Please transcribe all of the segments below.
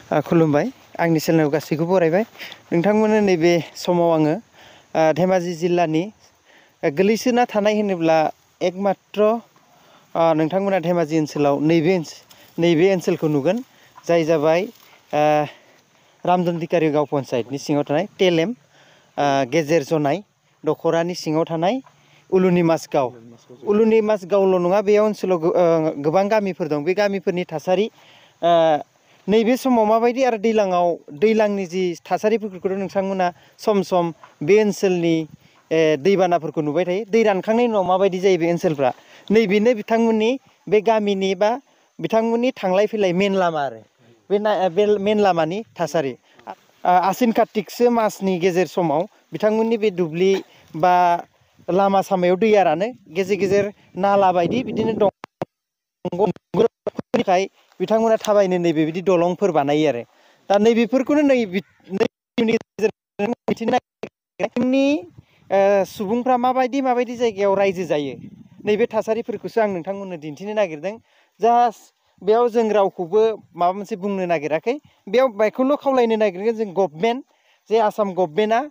खुलुमबाय आंनि चेनेलाव गासैखौबो बरायबाय नोंथांमोननो नैबे समाव आङो धेमाजि जिल्लानि गोलैसोना थानाय होनोब्ला एकमात्र नोंथांमोना धेमाजि ओनसोलाव नैबे ओनसोलखौ नुगोन जाय जाबाय रामदन्दिकारि गाव पन्सायतनि सिङाव थानाय टेलेम गेजेर जनाय दखरानि सिङाव थानाय उलुनि माजगावल' नङा बेयाव ओनसोलाव गोबां गामिफोर दं बे गामिफोरनि थासारि नैबे समाव माबायदि आरो दैज्लांनि जि थासारिफोरखौथ' नोंथांमोना सम सम बे ओनसोलनि दैबानाफोरखौ नुबाय थायो दै रानखांनायनि उनाव माबायदि जायो बे ओनसोलफ्रा नैबेनो बिथांमोननि बे गामिनि बा बिथांमोननि थांलाय फैलाय मेन लामा आरो बे मेन लामानि थासारि आसिन कार्तिकसो मासनि गेजेर समाव बिथांमोननि बे दुब्लि बा लामा सामायाव दैया रानो गेजेर गेजेर नाला बायदि बिदिनो दं बिथांमोना थाबायनो नैबेबायदि दलंफोर बानायो आरो दा नैबेफोरखौनो जोंनि सुबुंफ्रा माबायदि जायगायाव रायजो जायो नैबे थासारिफोरखौसो आं नोंथांमोननो दिन्थिनो नागिरदों जास्ट बेयाव जों रावखौबो माबा मोनसे बुंनो नागिराखै बेयाव बेखौल' खावलायनो नागिरगोन जों गभर्नमेन्ट जे आसाम गभर्नमेन्टआ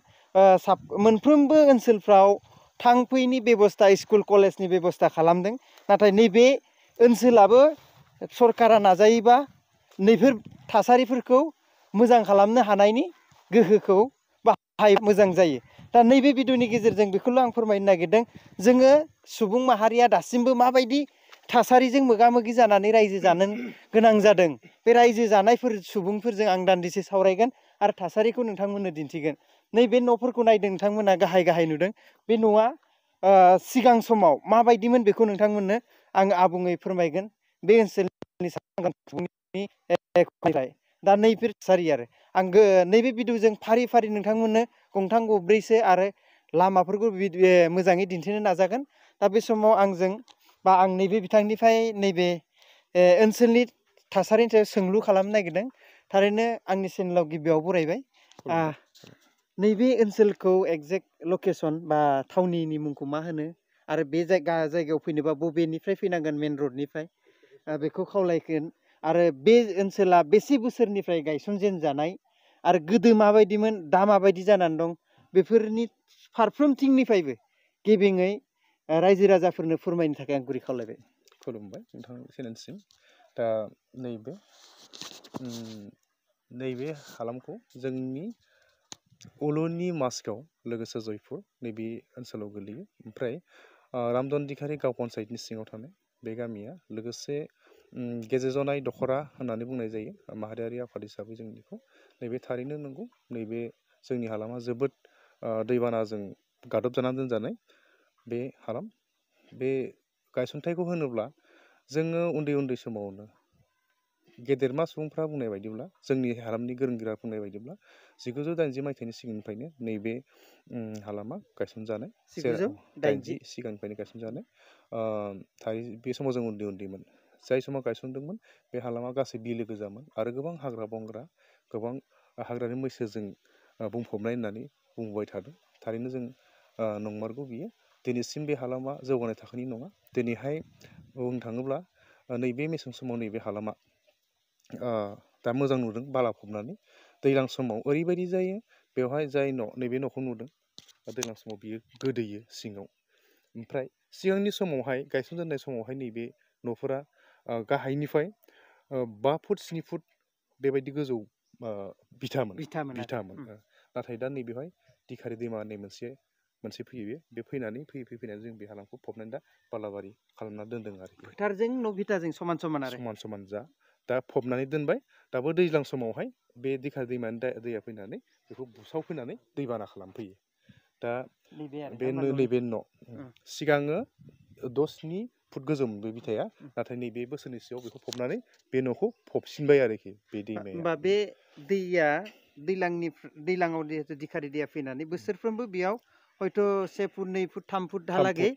मोनफ्रोमबो ओनसोलफ्राव थांफैनि बेब'स्था स्कुल कलेजनि बेब'स्था खालामदों नाथाय नैबे ओनसोलाबो सरकारा नाजायोबा नैफोर थासारिफोरखौ मोजां खालामनो हानायनि गोहोखौ बाहाय मोजां जायो दा नैबे भिडिअनि गेजेरजों बेखौल' आं फोरमायनो नागिरदों जोङो सुबुं माहारिया दासिमबो माबायदि थासारिजों मोगा मोगि जानानै रायजो जानो गोनां जादों बे रायजो जानायफोर सुबुंफोरजों आं दान्दिसे सावरायगोन आरो थासारिखौ नोंथांमोननो दिन्थिगोन नैबे न'फोरखौ नायदों नोंथांमोना गाहाय नुदों बे न'आ सिगां समाव माबायदिमोन बेखौ नोंथांमोननो आं आबुङै फोरमायगोन बे ओनसोलनि दा नैफोर थासारि आरो आं नैबे भिडिअजों फारि फारि नोंथांमोननो गंथाम गंब्रैसो आरो लामाफोरखौ मोजाङै दिन्थिनो नाजागोन दा बे समाव आं नैबे बिथांनिफ्राय नैबे ओनसोलनि थासारिनि सायाव सोंलु खालामनो नागिरदों थारैनो आंनि चेनेलाव गिबियाव बरायबाय नैबे ओनसोलखौ एक्जेक्ट लकेसन बा थावनिनि मुंखौ मा होनो आरो बे जायगायाव फैनोबा बबेनिफ्राय फैनांगोन मेन रडनिफ्राय बेखौ खावलायगोन आरो बे ओनसोला बेसे बोसोरनिफ्राय गायसनजेनजानाय आरो गोदो माबायदिमोन दा माबायदि जानानै दं बेफोरनि फारफ्रोमथिंनिफ्रायबो गेबेङै रायजो राजाफोरनो फोरमायनो थाखाय आं गुरै खावलायबाय खुलुमबाय नोंथां चेनेलसिम दा नैबे हालामखौ जोंनि उलुनि माजगाव लोगोसे जयपुर नैबे ओनसोलाव गोलैयो ओमफ्राय रामदन्दिकारि गाव पन्सायतनि सिङाव थानाय बे गामिया लोगोसे गेजेर जनाय दखरा होननानै बुंनाय जायो माहारियारि आफाद हिसाबै जों बेखौ नैबे थारैनो नंगौ नैबे जोंनि हालामा जोबोद दैबानाजों गादबजानानै दोनजानाय बे हालाम बे गायसनथाइखौ होनोब्ला जोङो उन्दै समावनो गेदेरमा सुबुंफ्रा बुंनाय बायदिब्ला जोंनि हालामनि गोरों गोरा बुंनाय बायदिब्ला 1980 मायथाइनि सिगांनिफ्रायनो नैबे हालामा गायसनजानाय 1980 सिगांनिफ्रायनो गायसनजानाय बे समाव जों उन्दैमोन जाय समाव गायसनदोंमोन बे हालामा गासै बिलो गोजामोन आरो गोबां हाग्रा बंग्रा गोबां हाग्रानि मैसोजों बुंफबनाय होननानै बुंबाय थादों थारैनो जों नंमारगौ बियो दिनैसिम बे हालामा जौगानाय थाखोनि नङा दिनैहाय बुंनो थाङोब्ला नैबे मेसें समाव नैबे हालामा दा मोजां नुदों बाला फबनानै दैज्लां समाव ओरैबायदि जायो बेवहाय जाय नैबे न'खौ नुदों दैज्लां समाव बियो गोदोयो सिङाव ओमफ्राय सिगांनि समावहाय गायसनजेननाय समावहाय नैबे न'फोरा गाहायनिफ्राय 5 फुट 7 फुट बेबायदि गोजौ बिथामोन नाथाय दा नैबेवहाय दिखारि दैमा होननाय मोनसे फैयो बे फैनानै जों बे हालामखौ फबनानै दा बालाबारि खालामना दोनदों आरोखि फोथारजों न' बिथाजों समान दा फबनानै दोनबाय दाबो दैज्लां समावहाय बे दिखारि दैमानि दैया फैनानै बेखौ बुसाव फैनानै दैबाना खालामफैयो दा नैबे न' सिगाङो 10-7 फुट गोजौमोन बे बिथाया नाथाय नैबे बोसोरनि सिगाङाव बेखौ फबनानै बे न'खौ फबसिनबाय आरोखि बे दैमाया होमबा बे दैया दैज्लाङाव दिखारि दैया फैनानै बोसोरफ्रोमबो बेयाव हयथ' 1 फुट 2 फुट 3 फुटहालागै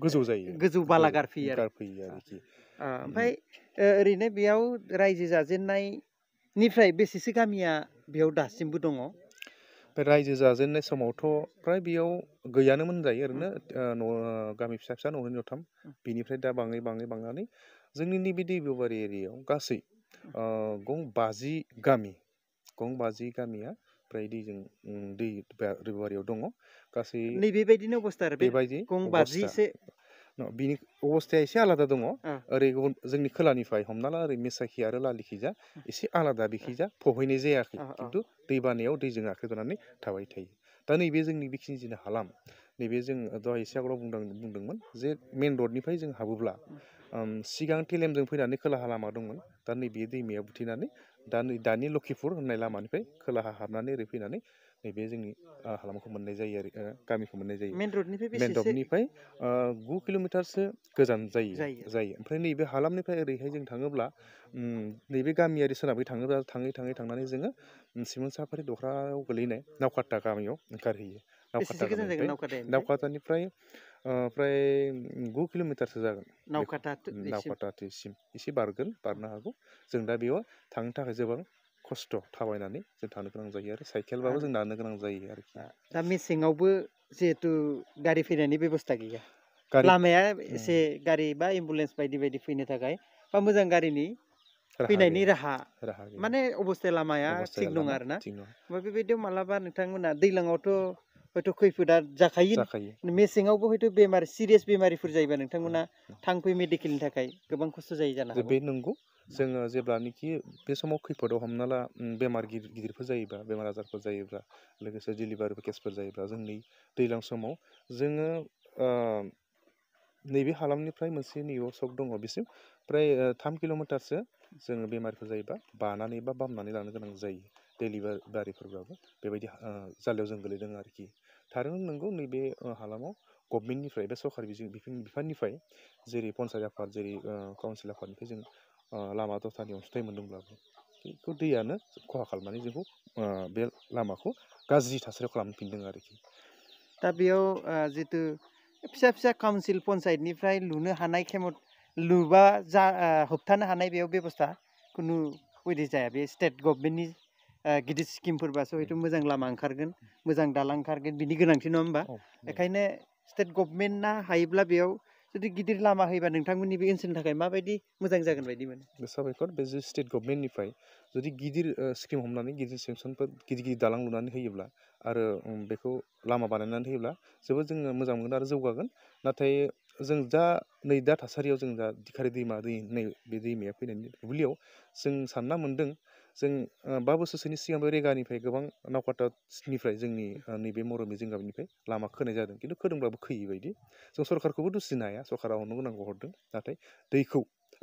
गोजौ जायो गोजौ बाला गारफैयो आरोखि ओमफ्राय ओरैनो बेयाव रायजो जाजेननायनिफ्राय बेसेसो गामिया बेयाव दासिमबो दङ बे रायजो जाजेननाय समावथ' फ्राय बेयाव गैयानोमोन होनजायो ओरैनो गामि फिसा न'नै न'थाम बेनिफ्राय दा बाङै बांनानै जोंनि नैबे दैबुबारि एरियायाव गासै गं 50 गामि गामिया फ्राय दैजों दै रिबारियाव दङ गासै नै बेबायदिनो अबस्था आरो बे बेबायदि गं अबस्था 50सो बिनि अबस्थाया एसे आलादा दङ औ ओरै जोंनि खोलानिफ्राय हमना ला ओरै मेसाखि आरो लालिखिजा एसे आलादा बेखिजा फबहैनाय जायाखै औ औ खिन्थु दै बानायाव दैजों आखोजानानै थाबाय थायो दा नैबे जोंनि बेखिनि जिनो हालाम नैबे जों दहाय एसे आगोलाव बुंदोंमोन जे मेन रडनिफ्राय जों हाबोब्ला सिगां टेलेमजों फैनानै खोलाहा लामा दंमोन दा नैबे दैमाया बुथेनानै दा नै दानि लखिफुर होननाय लामानिफ्राय खोलाहा हाबनानै ओरै फैनानै नैबे जोंनि हालामखौ मोननाय जायो आरो गामिखौ मोननाय जायो मेन रडनिफ्राय मेन बेसेसो रडनिफ्राय 9 किल'मिटारसो गोजान जायो ओमफ्राय नैबे हालामनिफ्राय ओरैहाय जों थाङोब्ला नैबे गामियारि सोनाबै थाङोब्ला थांनानै जोङो सिमोनसाफारि दख्रायाव गोलैनाय नावकाटा गामियाव ओंखारहैयो बेसेसो गोजान जागोन नावकाटानिफ्राय नावकाटानिफ्राय फ्राय 9 किल'मिटारसो जागोन बेखौ नावकाटासिम नावकाटासिम एसे बारनो हागौ जों दा बेयाव थांनो थाखाय जोबां खस्थ' थाबायनानै जों थानो गोनां जायो आरो साइकेलबाबो आरो जों नारनो गोनां जायो आरोखि दा मेसेङावबो जिहेथु गारि फैनायनि बेब'स्था गैया गारि लामाया एसे गारि बा एम्बुलेन्स बायदि बायदि फैनो थाखाय बा मोजां गारिनि फैनायनि राहा गैया माने अबस्था लामाया थिग अबस्थाया नङा लामा आरोना थिग नङा ओमफ्राय बेबायदियाव मालाबा नोंथांमोना दैज्लाङावथ' हयथ' खैफोदा जाखायो मेसेङावबो हयथ' सिरियास बेमारिफोर जायोबा नोंथांमोना थांफै मेडिकेलनि थाखाय गोबां खस्थ' जायो जानो जे हागौ बे नंगौ जोङो जेब्लानोखि बे समाव खैफोदाव हमना ला बेमार गिदिरफोर जायोब्ला बेमार आजारफोर जायोब्ला लोगोसे डिलिभारि केसफोर जायोब्ला जोंनि दैज्लां समाव जोङो नैबे हालामनिफ्राय मोनसे नैबेयाव सक दङ बिसिम फ्राय 3 किल'मिटारसो जोङो बेमारफोर जायोबा बानानै बा बामनानै लानो गोनां जायो डेलिभारिफोरबाबो बेबायदि जालायाव जों गोलैदों आरोखि थारैनो नंगौ नैबे हालामाव गभमेन्टनिफ्राय बे सरकारि बिफाननिफ्राय जेरै पन्सायत आफाद जेरै काउन्सिल आफादनिफ्राय जों लामा दथानि अनसुंथाइ मोनदोंब्लाबो बेखौ दैयानो खहा खालामनानै जोंखौ बे लामाखौ गाज्रि थासारियाव खालामफिनदों आरोखि दा बेयाव जितु फिसा फिसा काउन्सिल पन्सायतनिफ्राय लुनो हानाय लुबा होबथानो हानाय बेयाव बेब'स्था खुनु बायदि जाया बे स्टेट गभमेन्टनि गिदिर स्किमफोरबासो हयथ' मोजां लामा ओंखारगोन मोजां दालां ओंखारगोन बिनि गोनांथि नङा होमबा बेखायनो स्टेट गभमेन्टआ हायोब्ला बेयाव जुदि गिदिर लामा होयोबा नोंथांमोननि बे ओनसोलनि थाखाय माबायदि मोजां जागोन बायदि मोनो साबायखर बे जे स्टेट गभमेन्टनिफ्राय जुदि गिदिर स्किम हमनानै गिदिर सेंसनफोर गिदिर दालां लुनानै होयोब्ला आरो बेखौ लामा बानायनानै होयोब्ला जोबोद जोङो मोजां मोनगोन आरो जौगागोन नाथाय जों नै दा थासारियाव जों दा दिखारि दैमा बे दैमाया फैनायनि दुब्लियाव जों सानना मोन्दों जों 5 बोसोरसोनि सिगांबो रेगानिफ्राय गोबां नावकाटानिफ्राय जोंनि नैबे मरमि जिंगाबनिफ्राय लामा खोनाय जादों खिन्थु खोदोंब्लाबो खैयै बायदि जों सरकारखौबो दुसिनो हाया सरकारा हरनो गोनांखौ हरदों नाथाय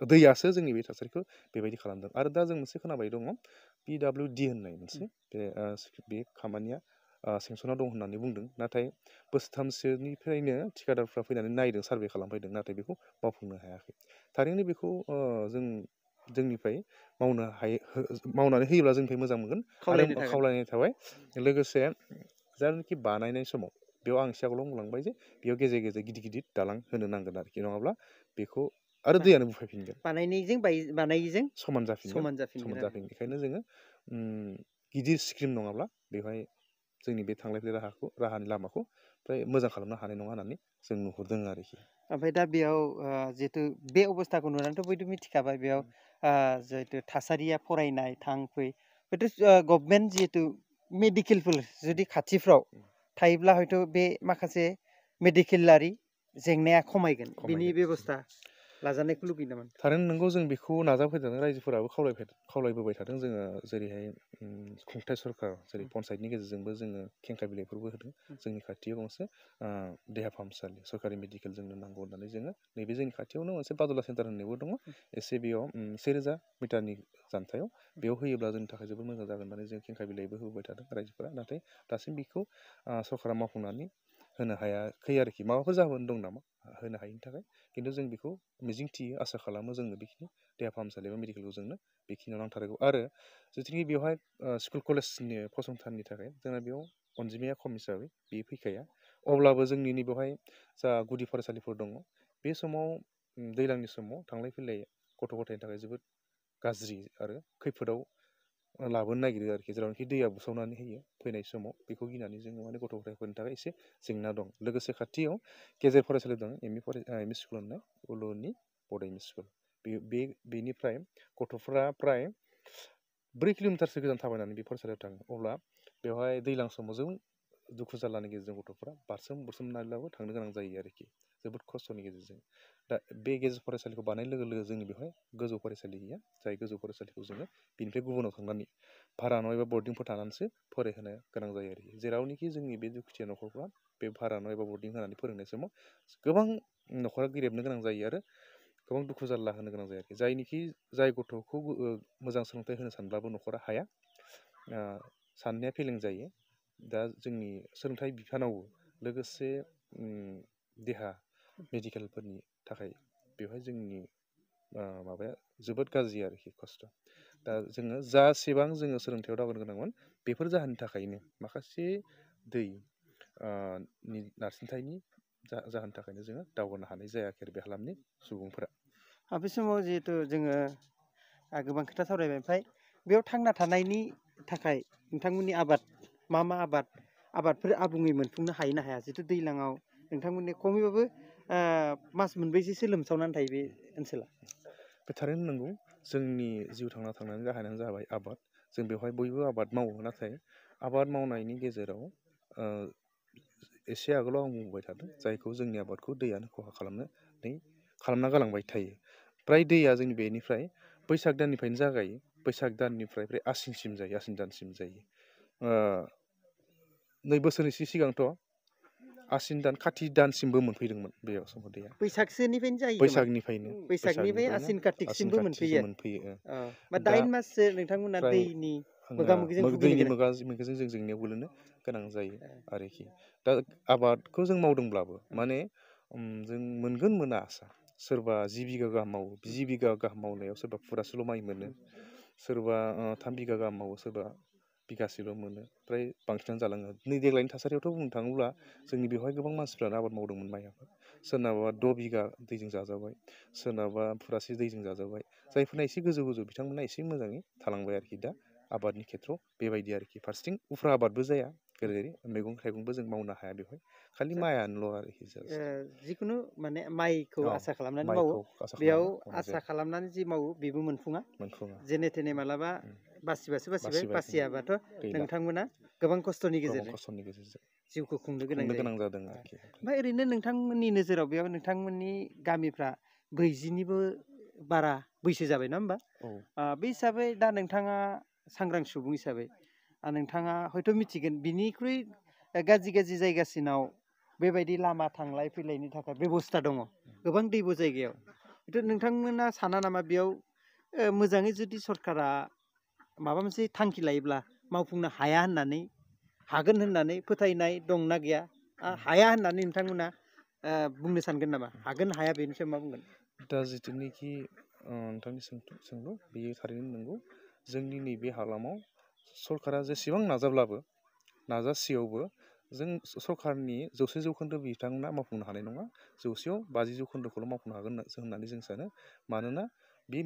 दैयासो जोंनि बे थासारिखौ बेबायदि खालामदों आरो दा जों मोनसे खोनाबाय दङ PWD होननाय मोनसे बे खामानिया सेंसनाव दं होननानै बुंदों नाथाय बोसोरथामसोनिफ्रायनो थिकादारफ्रा फैनानै नायदों सार्भे खालामफैदों नाथाय बेखौ मावफुंनो हायाखै थारैनो बेखौ जोंनिफ्राय मावनानै होयोब्ला जोंनिफ्राय मोजां मोनगोन आरो खावलायनो थागोन खावलायनाय थाबाय लोगोसे जायनाखि बानायनाय समाव बेयाव आं एसे आगोलाव बुंलांबाय जे बेयाव गेजेर गेजेर गिदिर गिदिर दालां होनो नांगोन आरोखि नङाब्ला बेखौ आरो दैयानो बुफायफिनगोन बानायजों समान जाफिनगोन आरो बेखायनो जोङो गिदिर स्किम नङाब्ला बेवहाय जोंनि बे थांलाय फैलाय राहानि लामाखौ फ्राय मोजां खालामनो हानाय नङा होननानै जों नुहुरदों आरोखि ओमफ्राय दा बेयाव जिहेतु बे अबस्थाखौ नुनानैथ' बयबो मिथिखाबाय बेयाव जिहेतु थासारिया फरायनाय थां फै हयथ' गभमेन्ट जिहेतु मेडिकेलफोर जुदि खाथिफ्राव थायोब्ला हयथ' बे माखासे मेडिकेलारि जेंनाया खमायगोन बिनि बेब'स्था लाजानायखौ लुगैयो नामा थारैनो नंगौ जों बेखौ नाजाबाय थादों रायजोफोराबो खावलायबोबाय थादों जोङो जेरैहाय खुंथाइ सरकार जेरै पन्सायतनि गेजेरजोंबो जोङो खेंखाय बिलाइफोरबो होदों जोंनि खाथियाव गंसे देहा फाहामसालि सरकारि मेडिकेल जोंनो नांगौ होननानै जोङो नैबे जोंनि खाथियावनो मोनसे बादुला सेन्टार होननायबो दङ एसे बेयाव 1000 मिटारनि जानथायाव बेयाव होयोब्ला जोंनि थाखाय जोबोद मोजां जागोन होननानै जों खेंखाय बिलाइबो होबोबाय थादों रायजोफोरा नाथाय दासिम बेखौ सरकारा मावफुंनानै होनो हायाखै आरोखि माबाफोर जाहोन दं नामा होनो हायिनि थाखाय खिन्थु जों बेखौ मिजिंथियो आसा खालामो जोंनो बेखिनि देहा फाहामसालि एबा मेडिकेलखौ जोंनो बेखिनियाव नांथारगौ आरो जिथुनिखि बेवहाय स्कुल कलेजनि फसंथाननि थाखाय जोंना बेयाव अनजिमाया खम हिसाबै बे फैखाया अब्लाबो जोंनि नैबेवहाय जा गुदि फरायसालिफोर दङ बे समाव दैज्लांनि समाव थांलाय फैलाय गथ' गथायनि थाखाय जोबोद गाज्रि आरो खैफोदाव लाबोनो नागिरो आरोखि जेरावनोखि दैया बुसावनानै होयो फैनाय समाव बेखौ गिनानै जोङो माने गथ' गथायफोरनि थाखाय एसे जेंना दं लोगोसे खाथियाव गेजेर फरायसालि दं एम इ स्कुल होननाय उलुनि बड' एम इ स्कुल बेनिफ्राय गथ'फ्रा प्राय 4 किल'मिटारसो गोजान थाबायनानै बे फरायसालियाव थाङो। अब्ला बेवहाय दैज्लां समाव जों दुखु जारलानि गेजेरजों गथ'फ्रा बारसोमनानैब्लाबो थांनो गोनां जायो आरोखि, जोबोद खस्थ'नि गेजेरजों। दा बे गेजेर फरायसालिखौ बानायनाय लोगो लोगो जोंनि बेवहाय गोजौ फरायसालि गैया, जाय गोजौ फरायसालिखौ जोङो बिनिफ्राय गुबुनाव थांनानै भारा न' एबा बर्डिंफोर थानानैसो फरायहोनो गोनां जायो आरोखि। जेरावनोखि जोंनि बे दुखुथिया न'खरफ्रा बे भारा न' एबा बर्डिं होनानै फोरोंनाय समाव गोबां न'खरा गेरेबनो गोनां जायो आरो गोबां दुखु जारला होनो गोनां जायो आरोखि। जाय गथ'खौ मोजां सोलोंथाइ होनो सानब्लाबो न'खरा हाया, साननाया फेलें जायो। दा जोंनि सोलोंथाइ बिफानावबो लोगोसे देहा मेडिकेलफोरनि थाखाय बेवहाय जोंनि माबाया जोबोद गाज्रि आरोखि, खस्थ'। दा जोङो जासेबां जोङो सोलोंथाइयाव दावगानो गोनांमोन, बेफोर जाहोननि थाखायनो माखासे दै नारसिनथायनि जाहोननि थाखायनो जोङो दावगानो हानाय जायाखै आरो बे हालामनि सुबुंफोरा। बे समाव जिहेथु जोङो गोबां खोथा सावरायबाय, ओमफ्राय बेयाव थांना थानायनि थाखाय नोंथांमोननि मा आबादफोर आबुङै मोनफुंनो हायो ना हाया? जिहेतु दैज्लाङाव नोंथांमोननि खमैबाबो मास मोनबैसेसो लोमसावनानै थायो बे ओनसोला? बे थारैनो नंगौ। जोंनि जिउ थांनायनि जाहोनानो जाबाय आबाद। जों बेवहाय बयबो आबाद मावो, नाथाय आबाद मावनायनि गेजेराव एसे आगोलाव आं बुंबाय थादों, जायखौ जोंनि आबादखौ दैयानो खहा खालामना गालांबाय थायो। फ्राय दैया जोंनि बेनिफ्राय बैसाग दाननिफ्रायनो जागायो, बैसाग दाननिफ्राय आसिन दानसिम जायो। नै बोसोरसे सिगांथ' आसिन दान खाथि दानसिमबो मोनफैदोंमोन बेयाव समाव दैया। बैसागसोनिफ्रायनो जायो खोमा? बैसागनिफ्राय आसिन कार्तिकसिमबो मोनफैयो। 9 माससो नोंथांमोना दैनि मोगा-मोगिजों दैनि मोगा-मोगिजों जों जेंनायाव गोलैनो गोनां जायो आरोखि। दा आबादखौ जों मावदोंब्लाबो माने जों मोनगोन मोना आसा। सोरबा 10 बिगा गाहाम मावो, 10 बिगा गाहाम मावनायाव सोरबा फुरासेल' माइ मोनो, सोरबा 3 बिगा गाहाम मावो, सोरबा बिगासेल' मोनो, फ्राय बांसिनानो जालाङो। नै देग्लायनि थासारियावथ' बुंनो थाङोब्ला जोंनि बेवहाय गोबां मानसिफ्रानो आबाद मावदोंमोन माइ आबाद। सोरनाबा 6 बिगा दैजों जाजाबाय, सोरनाबा फुरासे दैजों जाजाबाय। जायफोरना एसे गोजौ बिथांमोना एसे मोजाङै थालांबाय आरोखि। दा आबादनि खेथ्रआव बेबायदि आरोखि। फारसेथिं उफ्रा आबादबो जाया, जेरै मैगं थाइगंबो जों मावनो हाया बेवहाय, खालि माइआनोल' आरोखि। जिखुनु माने माइखौ आसा खालामनानै मावो, माइखौ बेयाव आसा खालामनानै जि मावो बेबो मोनफुङा। जेने थेने मालाबा बासिबासो बासिबाय, बासियाबाथ' नोंथांमोना गोबां खस्थ'नि गेजेरजों जिउखौ खुंनो गोनां जादों आरोखि। ओमफ्राय ओरैनो नोंथांमोननि नोजोराव बेयाव नोंथांमोननि गामिफ्रा 40निबो बारा बैसो जाबाय, नङा होमबा? बे हिसाबै दा नोंथाङा सांग्रां सुबुं हिसाबै नोंथाङा हयथ' मिथिगोन, बिनिख्रुइ गाज्रि जायगासिनाव बेबायदि लामा थांलाय फैलायनि थाखाय बेबस्था दङ गोबां दैब' जायगायाव। नोंथांमोना साना नामा बेयाव मोजाङै जुदि सरकारा माबा मोनसे थांखि लायोब्ला मावफुंनो हागोन होननानै फोथायनाय दंना गैया? हाया होननानै नोंथांमोना बुंनो सानगोन नामा? हागोन हाया बेनि सायाव मा बुंगोन? दा जिथुनिखि नोंथांनि सोंलु, बेयो थारैनो नंगौ। जोंनि नैबे हालामाव सरकारा जेसेबां नाजासेयावबो जों सरकारनि 100% बिथांमोना मावफुंनो हानाय नङा। 100आव 50% मावफुंनो हागोन होननानै जों सानो। मानोना बे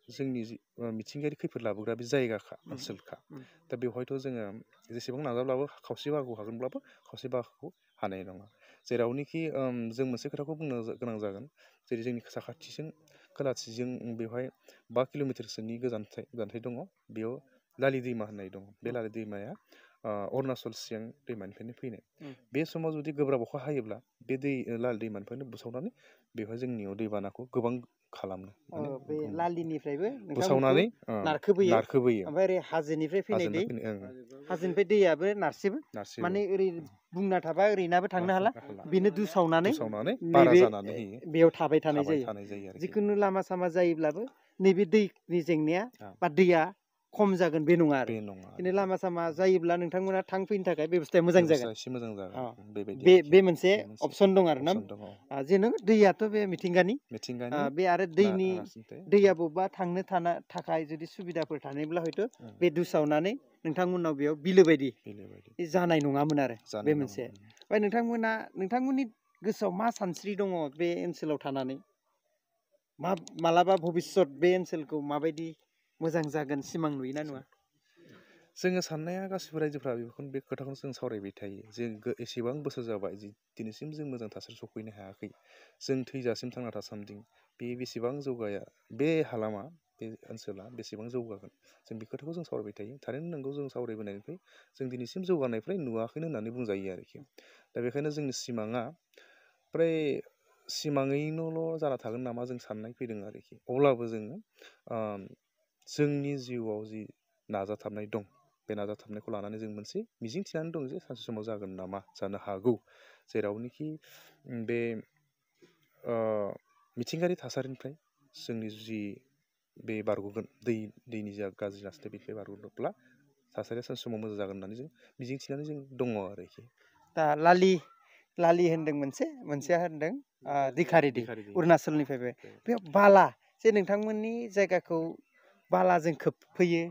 जोंनि मिथिंगायारि खैफोद लाबोग्रा बे जायगाखा, ओनसोलखा। दा बेवहायथ' जोङो जेसेबां नाजाब्लाबो खावसे बाहागोखौ हागोनब्लाबो खावसे बाहागोखौ हानाय नङा। जेरावनोखि जों मोनसे खोथाखौ बुंनो गोनां जागोन, जेरै जोंनि साखाथिजों खोलाथिजों बेवहाय 5 किल'मिटारसोनि गोजानथाइ दङ। बेयाव लालि दैमा होननाय दङ। बे लालि दैमाया अरुणाचल सियां दैमानिफ्रायनो फैनाय। बे समाव जुदि गोब्राब अखा हायोब्ला बे लालि दैमानिफ्रायनो बुसावनानै बेवहाय जोंनियाव दैबानाखौ गोबां खालामो। बे लालिनिफ्रायबो बुसावनानै नारखोबोयो, नारखोबोयो। ओमफ्राय ओरै हाजोनिफ्राय फैनाय दै, हाजोनिफ्राय दैयाबो नारसेबो, माने ओरै बुंना थाबा ओरैनाबो थांनो हाला, बेनो दुसावनानै बारा नैबे जानानै होयो, बेयाव थाबाय थानाय जायो। आरोखि। जिखुनु लामा सामा जायोब्लाबो नैबे दैनि जेंनाया बा दैया खम जागोन बे नङा आरो। खिन्थु लामा सामा जायोब्ला नोंथांमोना थांफैनो थाखाय बेबस्थाया मोजां जागोन। एसे मोजां जागोन। बे मोनसे अपसन दं आरो ना। जेन' दैयाथ' बे मिथिंगानि, बे आरो दैया बबेबा थांनो थाखाय जुदि सुबिदाफोर थानायब्ला हयथ' बे दुसावनानै नोंथांमोननाव बेयाव बिलो बायदि जानाय नङामोन आरो। बे मोनसे। ओमफ्राय नोंथांमोननि गोसोआव मा सानस्रि दङ बे ओनसोलाव थानानै? मालाबा भबिसत बे ओनसोलखौ माबायदि मोजां जागोन सिमां नुयोना नुवा? जोङो साननाया गासिबो रायजोफ्रा बेखौनो बे खोथाखौनो जों सावरायबाय थायो जे एसेबां बोसोर जाबाय जि दिनैसिम जों मोजां थासारि सफैनो हायाखै जों थैजासिम थांना थासान्दि बे बेसेबां जौगाया बे हालामा बे ओनसोला बेसेबां जौगागोन जों बे खोथाखौ जों सावरायबाय थायो थारैनो नोंगौ जों सावरायबोनायनिफ्राय जों दिनैसिम जौगानायनिफ्राय नुवाखैनो होननानै बुंजायो आरोखि दा बेखायनो जोंनि सिमाङा फ्राय सिमाङैनोल' जाना थागोन नामा जों साननाय फैदों आरोखि अब्लाबो जोङो जोंनि जिउआव जि नाजाथाबनाय दं बे नाजाथाबनायखौ लानानै जों मोनसे मिजिं थिनानै दं जे सानसे समाव जागोन नामा जानो हागौ जेरावनोखि बे मिथिंगायारि थासारिनिफ्राय जोंनि जि बे बारग'गोन दैनि जा गाज्रि नाथाय बेनिफ्राय बारग'नोब्ला थासारिया सानसे समाव मोजां जागोन होननानै जों मिजिं थिनानै जों दङ आरोखि दा लालि होनदों मोनसेया होनदों दिखारि दै अरुणाचलनिफ्रायबो बे बाला जे नोंथांमोननि जायगाखौ बालाजों खोबफैयो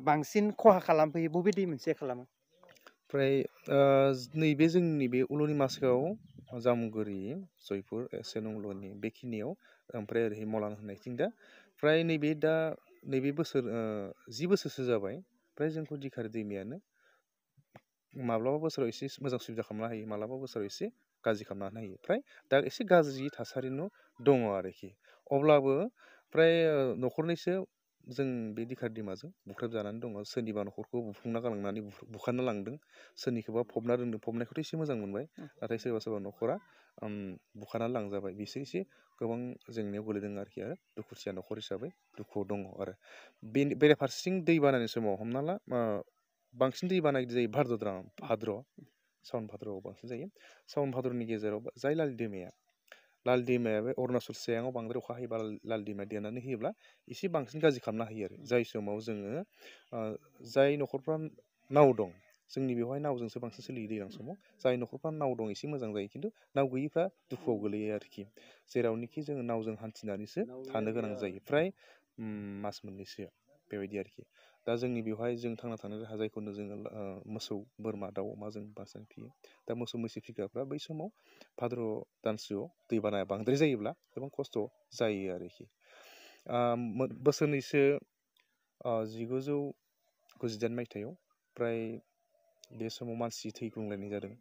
बांसिन खहा खालामफैयो बबे दै मोनसे खालामो ओमफ्राय नैबे जोंनि बे उलुनि मासखौ जामुगुरि जयपुर सेनंल'नि बेखिनियाव ओमफ्राय ओरै मलान होननायथिं दा फ्राय नैबे बोसोर 10 बोसोरसो जाबाय फ्राय जोंखौ दिखारि दैमायानो माब्लाबा बोसोराव एसे मोजां सुबिदा खालामना होयो माब्लाबा बोसोराव एसे गाज्रि खालामना होयो फ्राय दा एसे गाज्रि थासारिनो दङ आरोखि अब्लाबो फ्राय न'खरनैसो जों बे दिखारि दैमाजों बुख्रेबजानानै दङ सोरनिबा न'खरखौ बुफुंना गालांनानै बुखारना लांदों सोरनिखौबा फबना दोनदों फबनायखौथ' एसे मोजां मोनबाय नाथाय सोरबा न'खरा बुखारनानै लांजाबाय बिसोर एसे गोबां जेंनायाव गोलैदों आरोखि आरो दुखुथिया न'खर हिसाबै दुखुआव दङ आरो बेराफारसेथिं दै बानानि समाव हमना ला बांसिन दै बानाय जायो भाद्र सावन भाद्रआव बांसिन जायो सावन भाद्रनि गेजेराव जाय लाल दैमाया बे अरुणाचल सिङाव बांद्राय अखा हायोबा लाल दैमाया देरनानै होयोब्ला एसे बांसिन गाज्रि खालामना होयो आरो जाय समाव जोङो जाय न'खरफ्रा नाव दं जोंनि बेवहाय नावजोंसो बांसिन सोलियो दैज्लां समाव जाय न'खरफ्रा नाव दं एसे मोजां जायो खिन्थु नाव गैयिफ्रा दुखुआव गोलैयो आरोखि जेरावनोखि जोङो नावजों हान्थिनानैसो थानो गोनां जायो फ्राय मास मोननैसो बेबायदि आरोखि दा जोंनि बेवहाय जों थांना थानो राहा जायखौनो जोङो मोसौ बोरमा दाउ अमा जों बांसिन फियो दा मोसौ मैसो फिग्राफ्रा बै समाव भाद्र दानसोआव दैबानाया बांद्राय जायोब्ला गोबां खस्थ' जायो आरोखि बोसोरनैसो 1998 मायथाइयाव फ्राय बे समाव मानसि थैग्लुंलायनाय जादों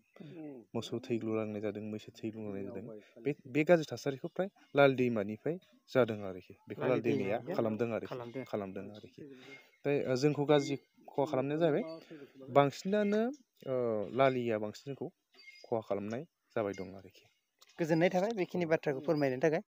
मोसौ थैग्लुंलायनाय जादों मैसो थैग्लुंलायनाय जादों बे गाज्रि थासारिखौ फ्राय लाल दैमानिफ्राय जादों आरोखि बेखौ लाल दैमाया खालामदों आरोखि ओमफ्राय जोंखौ गाज्रि खहा खालामनाया जाहैबाय बांसिनानो लालिया बांसिन जोंखौ खहा खालामनाय जाबाय दं आरोखि गोजोननाय थाबाय बेखिनि बाथ्राखौ फोरमायनायनि थाखाय